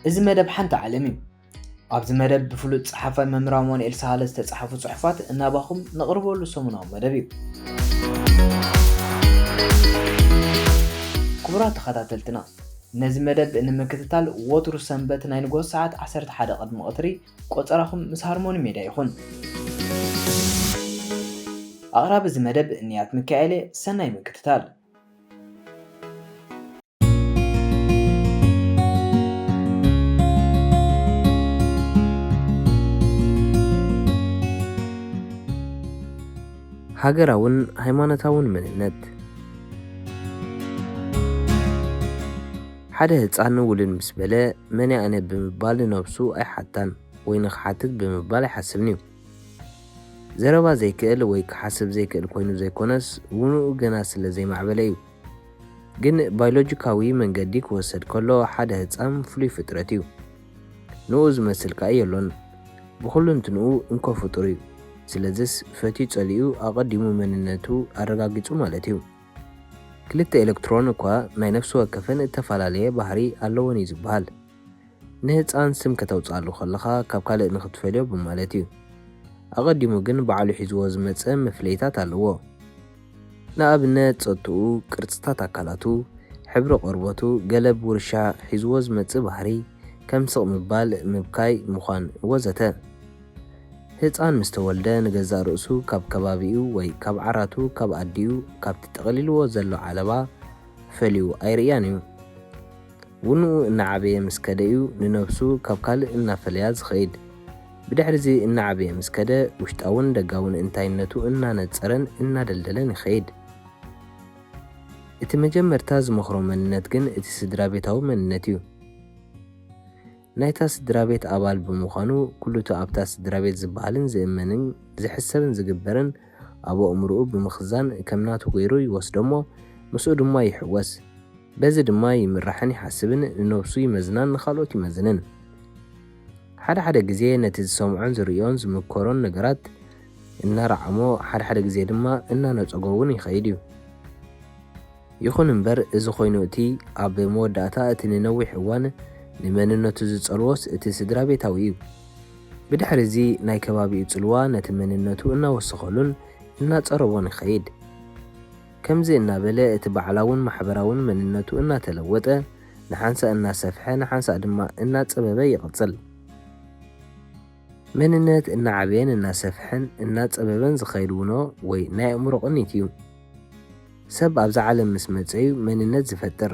እዚ መደብ ሓንቲ ዓለም እዩ። ኣብዚ መደብ ብፍሉጥ ጸሓፋይ መምህር ኣማኑኤል ሳህለ ዝተጻሕፉ ጽሑፋት እናባኹም ነቕርበሉ ሰሙናዊ መደብ እዩ። ክቡራት ተኸታተልትና፣ ነዚ መደብ ንምክትታል ወትሩ ሰንበት ናይ ንግሆ ሰዓት ዓሰርተ ሓደ ቅድሚ ቀትሪ ቆጸራኹም ምስ ሃርሞኒ ሜድያ ይኹን። ኣቕራቢ እዚ መደብ እንያት ሚካኤል እየ። ሰናይ ምክትታል። ሃገራውን ሃይማኖታውን መንነት። ሓደ ህጻን ውልድ ምስ በለ፣ "መን ኣነ?" ብምባል ንነብሱ ኣይሓታን ወይ ንኽሓትት ብምባል ኣይሓስብን እዩ። ዘረባ ዘይክእል ወይ ክሓስብ ዘይክእል ኮይኑ ዘይኮነስ፣ ውንኡ ገና ስለ ዘይማዕበለ እዩ። ግን ባዮሎጂካዊ መንገዲ ክወሰድ ከሎ፣ ሓደ ህጻን ፍሉይ ፍጥረት እዩ። ንኡ ዝመስል ከኣ የሎን። ብኹሉ እንትንኡ እንኮ ፍጡር እዩ። ስለዚስ ፈትዩ ጸሊኡ ኣቐዲሙ መንነቱ ኣረጋጊጹ ማለት እዩ። ክልተ ኤሌክትሮን እኳ ናይ ነፍሲ ወከፈን እተፈላለየ ባህሪ ኣለወን እዩ ዝበሃል። ንህጻን ስም ከተውጽኣሉ ከለኻ ካብ ካልእ ንኽትፈልዮ ብማለት እዩ። ኣቐዲሙ ግን ባዕሉ ሒዝዎ ዝመጸ መፍለይታት ኣለዎ። ንኣብነት ጸጥትኡ፣ ቅርጽታት ኣካላቱ፣ ሕብሪ ቆርበቱ፣ ገለ ብውርሻ ሒዝዎ ዝመጽእ ባህሪ፣ ከም ስቕ ምባል፣ ምብካይ፣ ምዃን ወዘተ። ህጻን ምስ ተወልደ ንገዛእ ርእሱ ካብ ከባቢኡ ወይ ካብ ዓራቱ፣ ካብ ኣዲኡ፣ ካብቲ ጠቕሊልዎ ዘሎ ዓለባ ፈልዩ ኣይርእያን እዩ። ውንኡ እናዓበየ ምስ ከደ እዩ ንነብሱ ካብ ካልእ እናፈለያ ዝኸይድ። ብድሕሪዚ እናዓበየ ምስ ከደ ውሽጣውን ደጋውን እንታይነቱ እናነጸረን እናደልደለን ይኸይድ። እቲ መጀመርታ ዝመኽሮ መንነት ግን እቲ ስድራ ቤታዊ መንነት እዩ። ናይታ ስድራ ቤት ኣባል ብምዃኑ፣ ኩሉቲ ኣብታ ስድራ ቤት ዝበሃልን ዝእመንን ዝሕሰብን ዝግበርን ኣብ ኣእምሮኡ ብምኽዛን ከም ናቱ ገይሩ ይወስዶ እሞ፣ ምስኡ ድማ ይሕወስ። በዚ ድማ ይምራሕን ይሓስብን፣ ንነብሱ ይመዝናን ንኻልኦት ይመዝንን። ሓደ ሓደ ግዜ ነቲ ዝሰምዖን ዝርእዮን ዝምከሮን ነገራት እናረዓሞ፣ ሓደ ሓደ ግዜ ድማ እናነጸጎ እውን ይኸይድ እዩ። ይኹን እምበር፣ እዚ ኮይኑ እቲ ኣብ መወዳእታ እቲ ንነዊሕ እዋን ንመንነቱ ዝጸልዎስ እቲ ስድራ ቤታዊ እዩ። ብድሕሪ እዚ ናይ ከባቢኡ ጽልዋ ነቲ መንነቱ እናወሰኸሉን እናጸረቦን ይኸይድ። ከምዚ እናበለ እቲ ባዕላውን ማሕበራውን መንነቱ እናተለወጠ፣ ንሓንሳእ እናሰፍሐ፣ ንሓንሳእ ድማ እናጸበበ ይቕጽል። መንነት እናዓበየን እናሰፍሐን እናጸበበን ዝኸይድ ውኖ ወይ ናይ ኣእምሮ ቅኒት እዩ። ሰብ ኣብዛ ዓለም ምስ መጸ እዩ መንነት ዝፈጥር።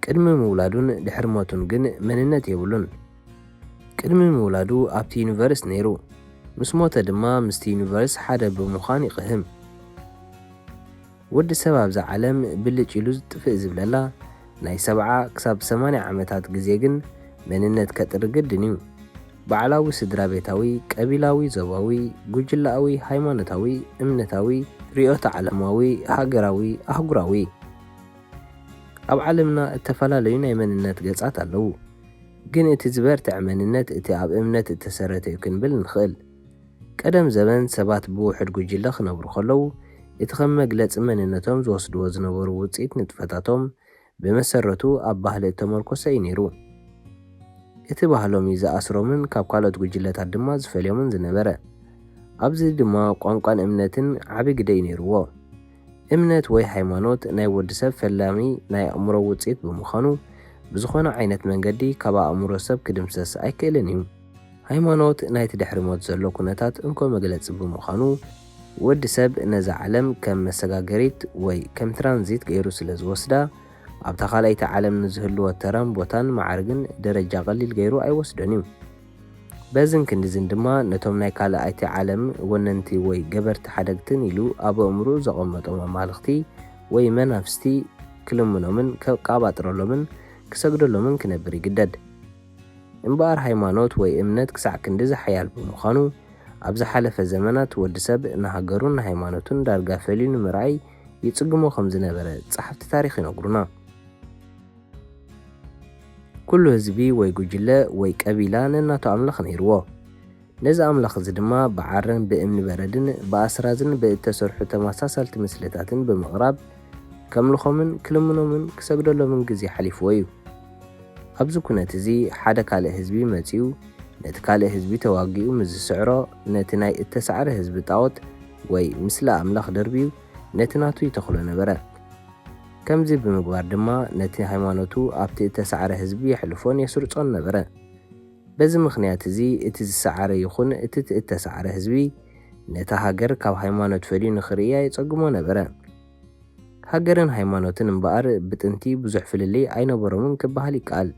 ቅድሚ ምውላዱን ድሕሪ ሞቱን ግን መንነት የብሉን። ቅድሚ ምውላዱ ኣብቲ ዩኒቨርስ ነይሩ። ምስ ሞተ ድማ ምስቲ ዩኒቨርስ ሓደ ብምዃን ይቕህም። ወዲ ሰብ ኣብዛ ዓለም ብልጭ ኢሉ ዝጥፍእ ዝብለላ ናይ ሰብዓ ክሳብ ሰማንያ ዓመታት ግዜ ግን መንነት ከጥሪ ግድን እዩ። ባዕላዊ ስድራ ቤታዊ፣ ቀቢላዊ፣ ዞባዊ፣ ጉጅለኣዊ፣ ሃይማኖታዊ፣ እምነታዊ፣ ርዕዮተ ዓለማዊ፣ ሃገራዊ፣ ኣህጉራዊ። ኣብ ዓለምና እተፈላለዩ ናይ መንነት ገጻት ኣለዉ። ግን እቲ ዝበርትዐ መንነት እቲ ኣብ እምነት እተሰረተ እዩ ክንብል ንኽእል። ቀደም ዘበን ሰባት ብውሑድ ጉጅለ ክነብሩ ከለዉ፣ እቲ ከም መግለጺ መንነቶም ዝወስድዎ ዝነበሩ ውጽኢት ንጥፈታቶም ብመሰረቱ ኣብ ባህሊ እተመርኮሰ እዩ ነይሩ። እቲ ባህሎም እዩ ዝኣስሮምን ካብ ካልኦት ጉጅለታት ድማ ዝፈልዮምን ዝነበረ። ኣብዚ ድማ ቋንቋን እምነትን ዓቢ ግደ እዩ ነይርዎ። እምነት ወይ ሃይማኖት ናይ ወዲ ሰብ ፈላሚ ናይ ኣእምሮ ውጽኢት ብምዃኑ፣ ብዝኾነ ዓይነት መንገዲ ካብ ኣእምሮ ሰብ ክድምሰስ ኣይክእልን እዩ። ሃይማኖት ናይቲ ድሕሪ ሞት ዘሎ ኩነታት እንኮ መግለጺ ብምዃኑ፣ ወዲ ሰብ ነዛ ዓለም ከም መሰጋገሪት ወይ ከም ትራንዚት ገይሩ ስለ ዝወስዳ፣ ኣብታ ካልኣይቲ ዓለም ንዝህልዎ ተራን ቦታን መዓርግን ደረጃ ቀሊል ገይሩ ኣይወስዶን እዩ። በዝን ክንድዝን ድማ ነቶም ናይ ካልኣይቲ ዓለም ወነንቲ ወይ ገበርቲ ሓደግትን ኢሉ ኣብ ኣእምሮኡ ዘቐመጦም ኣማልኽቲ ወይ መናፍስቲ ክልምኖምን ከቃባጥረሎምን ክሰግደሎምን ክነብር ይግደድ። እምበኣር ሃይማኖት ወይ እምነት ክሳዕ ክንድዚ ሓያል ብምዃኑ፣ ኣብ ዝሓለፈ ዘመናት ወዲ ሰብ ንሃገሩን ንሃይማኖቱን ዳርጋ ፈልዩ ንምርኣይ ይጽግሞ ከም ዝነበረ ጸሓፍቲ ታሪኽ ይነግሩና። ኩሉ ህዝቢ ወይ ጉጅለ ወይ ቀቢላ ነናቱ ኣምላኽ ነይርዎ። ነዚ ኣምላኽ እዚ ድማ ብዓረን ብእምኒ በረድን ብኣስራዝን ብእተሰርሑ ተመሳሰልቲ ምስልታትን ብምቕራብ ከምልኾምን ክልምኖምን ክሰግደሎምን ግዜ ሓሊፍዎ እዩ። ኣብዚ ኩነት እዚ ሓደ ካልእ ህዝቢ መጺኡ ነቲ ካልእ ህዝቢ ተዋጊኡ ምስ ዝስዕሮ፣ ነቲ ናይ እተሳዕረ ህዝቢ ጣዖት ወይ ምስለ ኣምላኽ ደርብዩ ነቲ ናቱ ይተኽሎ ነበረ። ከምዚ ብምግባር ድማ ነቲ ሃይማኖቱ ኣብቲ እተሳዕረ ህዝቢ የሕልፎን የስርጾን ነበረ። በዚ ምኽንያት እዚ እቲ ዝሰዓረ ይኹን እቲ እተሳዕረ ህዝቢ ነታ ሃገር ካብ ሃይማኖት ፈልዩ ንኽርእያ የጸግሞ ነበረ። ሃገርን ሃይማኖትን እምበኣር ብጥንቲ ብዙሕ ፍልልይ ኣይነበሮምን ክበሃል ይከኣል።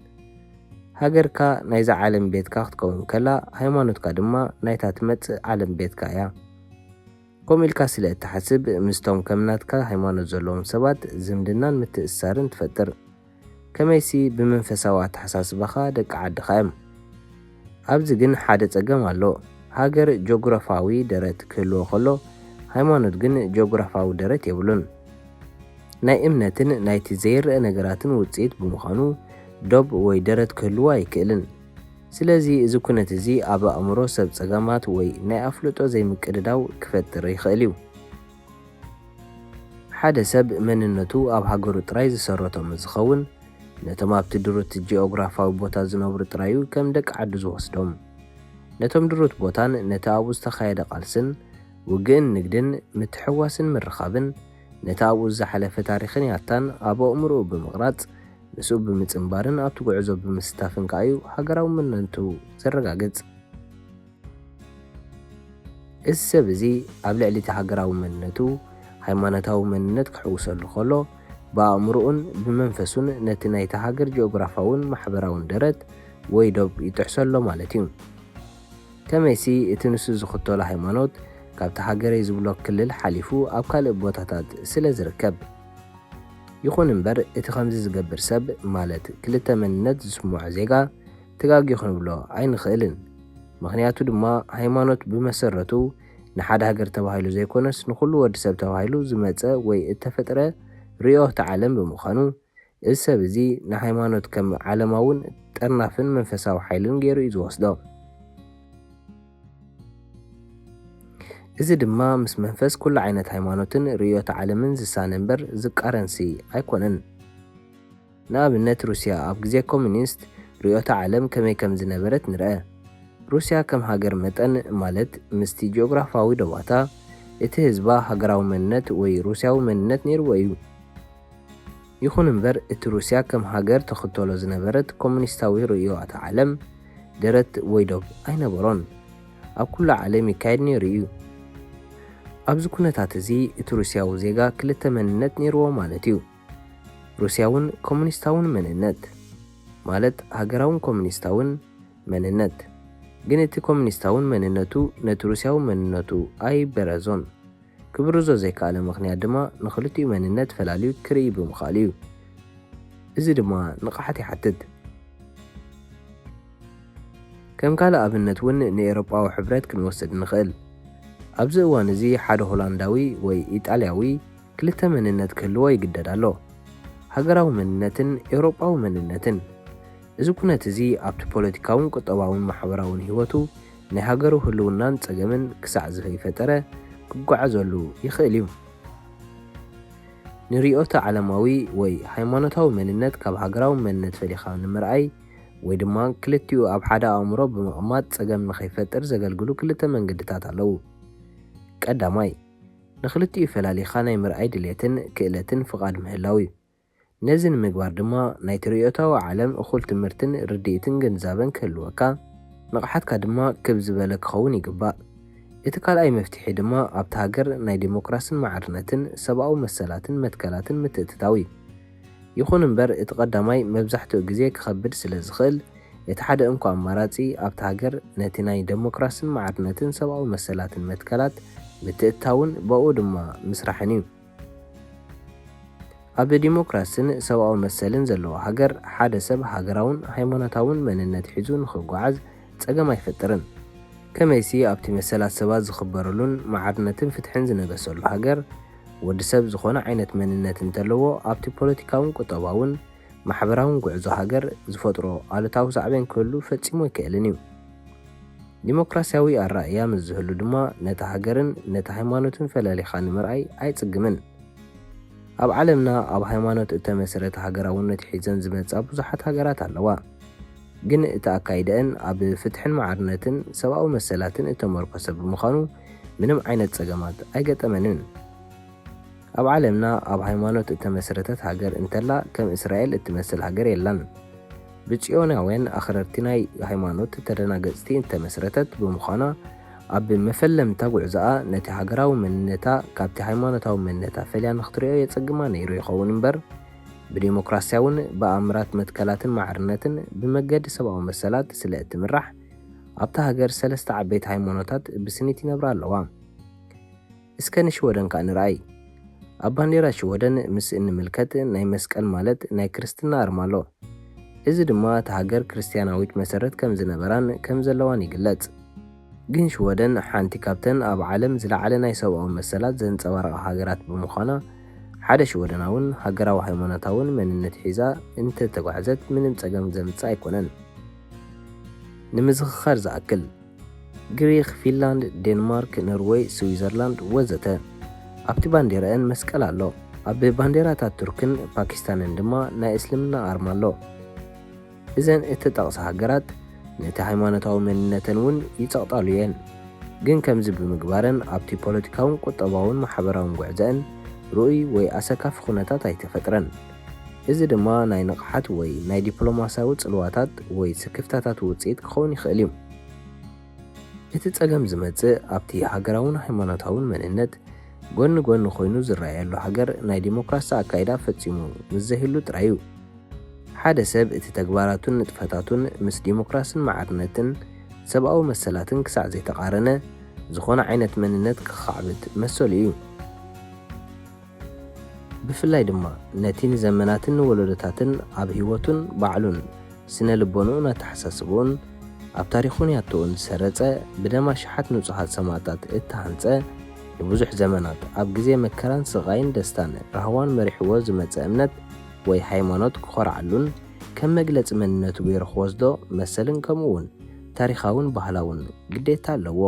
ሃገርካ ናይዛ ዓለም ቤትካ ክትከውን ከላ፣ ሃይማኖትካ ድማ ናይታ ትመጽእ ዓለም ቤትካ እያ። ከምኡ ኢልካ ስለ እትሓስብ፣ ምስቶም ከም ናትካ ሃይማኖት ዘለዎም ሰባት ዝምድናን ምትእስሳርን ትፈጥር። ከመይሲ ብመንፈሳዊ ኣተሓሳስባኻ ደቂ ዓድኻ እዮም። ኣብዚ ግን ሓደ ጸገም ኣሎ። ሃገር ጂኦግራፋዊ ደረት ክህልዎ ከሎ፣ ሃይማኖት ግን ጂኦግራፋዊ ደረት የብሉን። ናይ እምነትን ናይቲ ዘይረኣ ነገራትን ውጽኢት ብምዃኑ፣ ዶብ ወይ ደረት ክህልዎ ኣይክእልን። ስለዚ እዚ ኩነት እዚ ኣብ ኣእምሮ ሰብ ጸገማት ወይ ናይ ኣፍልጦ ዘይምቅድዳው ክፈጥር ይኽእል እዩ። ሓደ ሰብ መንነቱ ኣብ ሃገሩ ጥራይ ዝሰረቶ ምስ ዝኸውን፣ ነቶም ኣብቲ ድሩት ጂኦግራፋዊ ቦታ ዝነብሩ ጥራይ እዩ ከም ደቂ ዓዱ ዝወስዶም። ነቶም ድሩት ቦታን ነቲ ኣብኡ ዝተኻየደ ቃልስን ውግእን ንግድን ምትሕዋስን ምርኻብን፣ ነቲ ኣብኡ ዝሓለፈ ታሪኽን ያታን ኣብ ኣእምሮኡ ብምቕራጽ፣ ምስኡ ብምጽንባርን ኣብቲ ጉዕዞ ብምስታፍን ከኣ እዩ ሃገራዊ መንነቱ ዘረጋግጽ። እዚ ሰብ እዚ ኣብ ልዕሊ እቲ ሃገራዊ መንነቱ፣ ሃይማኖታዊ መንነት ክሕውሰሉ ከሎ፣ ብኣእምሮኡን ብመንፈሱን ነቲ ናይታ ሃገር ጂኦግራፋውን ማሕበራውን ደረት ወይ ዶብ ይጥሕሶ ኣሎ ማለት እዩ። ከመይሲ እቲ ንሱ ዝኽተሎ ሃይማኖት ካብቲ ሃገረይ ዝብሎ ክልል ሓሊፉ ኣብ ካልእ ቦታታት ስለ ዝርከብ። ይኹን እምበር እቲ ከምዚ ዝገብር ሰብ፣ ማለት ክልተ መንነት ዝስምዖ ዜጋ፣ ተጋግዩ ክንብሎ ኣይንኽእልን። ምኽንያቱ ድማ ሃይማኖት ብመሰረቱ ንሓደ ሃገር ተባሂሉ ዘይኮነስ ንኹሉ ወዲ ሰብ ተባሂሉ ዝመጸ ወይ እተፈጥረ ርእዮተ ዓለም ብምዃኑ፣ እዚ ሰብ እዚ ንሃይማኖት ከም ዓለማውን ጠርናፍን መንፈሳዊ ሓይልን ገይሩ እዩ ዝወስዶ። እዚ ድማ ምስ መንፈስ ኩሉ ዓይነት ሃይማኖትን ርእዮተ ዓለምን ዝሳነ እምበር ዝቃረንሲ ኣይኮነን። ንኣብነት ሩስያ ኣብ ግዜ ኮሙኒስት ርእዮተ ዓለም ከመይ ከም ዝነበረት ንርአ። ሩስያ ከም ሃገር መጠን ማለት ምስቲ ጂኦግራፋዊ ዶባታ እቲ ህዝባ ሃገራዊ መንነት ወይ ሩስያዊ መንነት ነይርዎ እዩ። ይኹን እምበር እቲ ሩስያ ከም ሃገር ተኽተሎ ዝነበረት ኮሙኒስታዊ ርእዮተ ዓለም ደረት ወይ ዶብ ኣይነበሮን። ኣብ ኩሉ ዓለም ይካየድ ነይሩ እዩ። ኣብዚ ኩነታት እዚ እቲ ሩስያዊ ዜጋ ክልተ መንነት ነይርዎ ማለት እዩ። ሩስያውን ኮሙኒስታውን መንነት ማለት ሃገራውን ኮሙኒስታውን መንነት። ግን እቲ ኮሙኒስታውን መንነቱ ነቲ ሩስያዊ መንነቱ ኣይበረዞን። ክብርዞ ዘይከኣለ ምኽንያት ድማ ንኽልቲኡ መንነት ፈላልዩ ክርኢ ብምኽኣሉ እዩ። እዚ ድማ ንቕሓት ይሓትት። ከም ካልእ ኣብነት እውን ንኤውሮጳዊ ሕብረት ክንወስድ ንኽእል። ኣብዚ እዋን እዚ ሓደ ሆላንዳዊ ወይ ኢጣልያዊ ክልተ መንነት ክህልዎ ይግደድ ኣሎ። ሃገራዊ መንነትን ኤውሮጳዊ መንነትን። እዚ ኩነት እዚ ኣብቲ ፖለቲካውን ቁጠባውን ማሕበራውን ህይወቱ ናይ ሃገሩ ህልውናን ጸገምን ክሳዕ ዝኸይፈጠረ ክጓዓዘሉ ይኽእል እዩ። ንርእዮተ ዓለማዊ ወይ ሃይማኖታዊ መንነት ካብ ሃገራዊ መንነት ፈሊኻ ንምርኣይ ወይ ድማ ክልቲኡ ኣብ ሓደ ኣእምሮ ብምቕማጥ ጸገም ንኸይፈጥር ዘገልግሉ ክልተ መንገድታት ኣለዉ። ቀዳማይ፣ ንኽልቲኡ ፈላሊኻ ናይ ምርኣይ ድሌትን ክእለትን ፍቓድ ምህላው እዩ። ነዚ ንምግባር ድማ ናይቲ ርእዮታዊ ዓለም እኹል ትምህርትን ርድኢትን ግንዛበን ክህልወካ፣ ንቕሓትካ ድማ ክብ ዝበለ ክኸውን ይግባእ። እቲ ካልኣይ መፍትሒ ድማ ኣብታ ሃገር ናይ ዲሞክራስን ማዕርነትን ሰብኣዊ መሰላትን መትከላትን ምትእትታው እዩ። ይኹን እምበር እቲ ቀዳማይ መብዛሕትኡ ግዜ ክኸብድ ስለ ዝኽእል፣ እቲ ሓደ እንኮ ኣማራጺ ኣብታ ሃገር ነቲ ናይ ዲሞክራስን ማዕርነትን ሰብኣዊ መሰላትን መትከላት ምትእትታውን ብኡ ድማ ምስራሕን እዩ። ኣብ ዲሞክራስን ሰብኣዊ መሰልን ዘለዋ ሃገር ሓደ ሰብ ሃገራውን ሃይማኖታውን መንነት ሒዙ ንኽጓዓዝ ጸገም ኣይፈጥርን። ከመይሲ ኣብቲ መሰላት ሰባት ዝኽበረሉን ማዕርነትን ፍትሕን ዝነገሰሉ ሃገር ወዲ ሰብ ዝኾነ ዓይነት መንነት እንተለዎ ኣብቲ ፖለቲካውን ቁጠባውን ማሕበራውን ጉዕዞ ሃገር ዝፈጥሮ ኣሉታዊ ሳዕቤን ክህሉ ፈጺሙ ኣይክእልን እዩ። ዲሞክራሲያዊ ኣረኣእያ ምስ ዝህሉ ድማ ነቲ ሃገርን ነቲ ሃይማኖትን ፈላሊኻ ንምርኣይ ኣይጽግምን። ኣብ ዓለምና ኣብ ሃይማኖት እተመስረተ ሃገራውነት ሒዘን ዝመጻ ብዙሓት ሃገራት ኣለዋ። ግን እቲ ኣካይደአን ኣብ ፍትሕን ማዕርነትን ሰብኣዊ መሰላትን እተመርኮሰ ብምዃኑ ምንም ዓይነት ጸገማት ኣይገጠመንን። ኣብ ዓለምና ኣብ ሃይማኖት እተመስረተት ሃገር እንተላ ከም እስራኤል እትመስል ሃገር የላን። ብጽዮናውያን ኣኽረርቲ ናይ ሃይማኖት ተደናገጽቲ እተመስረተት ብምዃና ኣብ መፈለምታ ጉዕዞኣ ነቲ ሃገራዊ መንነታ ካብቲ ሃይማኖታዊ መንነታ ፈልያ ንኽትሪኦ የጸግማ ነይሩ ይኸውን እምበር ብዲሞክራስያውን ብኣምራት መትከላትን ማዕርነትን ብመገዲ ሰብኣዊ መሰላት ስለ እትምራሕ ኣብታ ሃገር ሰለስተ ዓበይቲ ሃይማኖታት ብስኒት ይነብራ ኣለዋ። እስከ ንሽወደን ከኣ ንርኣይ። ኣብ ባንዴራ ሽወደን ምስ እንምልከት ናይ መስቀል ማለት ናይ ክርስትና ኣርማ ኣሎ። እዚ ድማ እታ ሃገር ክርስትያናዊት መሰረት ከም ዝነበራን ከም ዘለዋን ይግለጽ። ግን ሽወደን ሓንቲ ካብተን ኣብ ዓለም ዝለዓለ ናይ ሰብኣዊ መሰላት ዘንጸባረቓ ሃገራት ብምዃና ሓደ ሽወደናውን ሃገራዊ ሃይማኖታውን መንነት ሒዛ እንተተጓዕዘት ምንም ጸገም ዘምጽእ ኣይኮነን። ንምዝኽኻር ዝኣክል ግሪኽ፣ ፊንላንድ፣ ዴንማርክ፣ ኖርወይ፣ ስዊዘርላንድ ወዘተ ኣብቲ ባንዴራአን መስቀል ኣሎ። ኣብ ባንዴራታት ቱርክን ፓኪስታንን ድማ ናይ እስልምና ኣርማ ኣሎ። እዘን እተጠቕሳ ሃገራት ነቲ ሃይማኖታዊ መንነተን እውን ይጸቕጣሉ እየን። ግን ከምዚ ብምግባረን ኣብቲ ፖለቲካውን ቁጠባውን ማሕበራውን ጉዕዘአን ርኡይ ወይ ኣሰካፊ ኩነታት ኣይተፈጥረን። እዚ ድማ ናይ ንቕሓት ወይ ናይ ዲፕሎማስያዊ ጽልዋታት ወይ ስክፍታታት ውጽኢት ክኸውን ይኽእል እዩ። እቲ ጸገም ዝመጽእ ኣብቲ ሃገራውን ሃይማኖታውን መንነት ጎኒ ጎኒ ኮይኑ ዝረኣየሉ ሃገር ናይ ዲሞክራሲ ኣካይዳ ፈጺሙ ምስ ዘይህሉ ጥራይ እዩ። ሓደ ሰብ እቲ ተግባራቱን ንጥፈታቱን ምስ ዲሞክራስን ማዕርነትን ሰብኣዊ መሰላትን ክሳዕ ዘይተቓረነ ዝኾነ ዓይነት መንነት ክኻዕብት መሰሉ እዩ። ብፍላይ ድማ ነቲ ንዘመናትን ንወለዶታትን ኣብ ህይወቱን ባዕሉን ስነ ልቦንኡን ኣተሓሳስብኡን ኣብ ታሪኹን ያቶኡን ዝሰረጸ ብደም ኣሽሓት ንጹሃት ሰማእታት እተሃንጸ ንብዙሕ ዘመናት ኣብ ግዜ መከራን ስቓይን ደስታን ራህዋን መሪሕዎ ዝመጸ እምነት ወይ ሃይማኖት ክኾርዓሉን ከም መግለጺ መንነቱ ገይሩ ክወስዶ መሰልን ከምኡ እውን ታሪኻውን ባህላውን ግዴታ ኣለዎ።